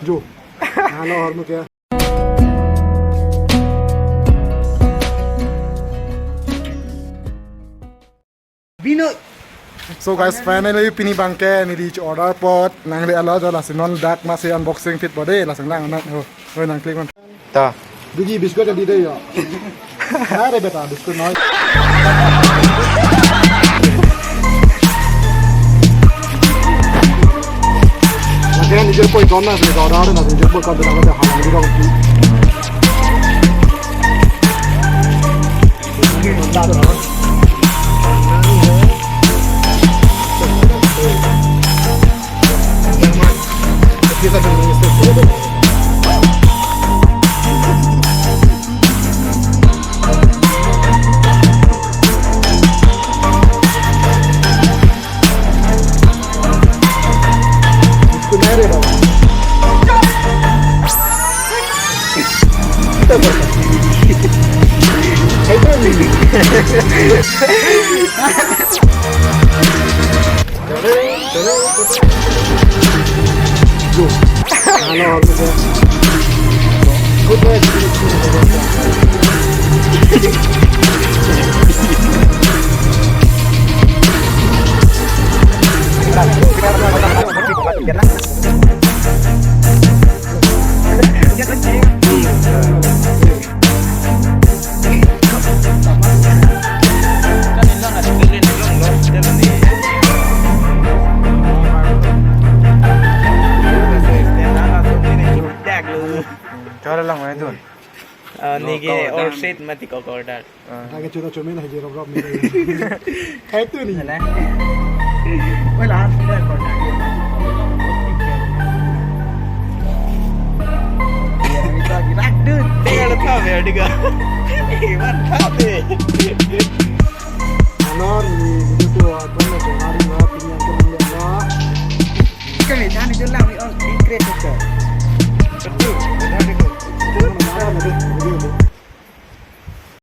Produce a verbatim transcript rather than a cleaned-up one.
Jo. Halo, hormu kya? Bino. So guys, finally pini abangke neli order apot nangle-lo jo, lasi non dak masi unboxing thit po de, lasi nang nang ho, ho nang click man. Ta. Biji biscuit adi de yo. Are beta biscuit noi. Lagi kan ijir koi kona sih, kau dah ada, ijir koi kona, dah ada hal yang di kau. Chora lang mai dun. Ah, neke order set mati kok order. Ah. Lagi chuta chumi na hiji rop rop ni. Hai tu ni. Wala, sudah order. Ya, kita gerak dun. Tinggal tetap ya, tiga. Mantap deh. Ano ni, video tu, ah, kau nak cari lah, pini yang kau nak. Kami tadi tu lang, we all be creative.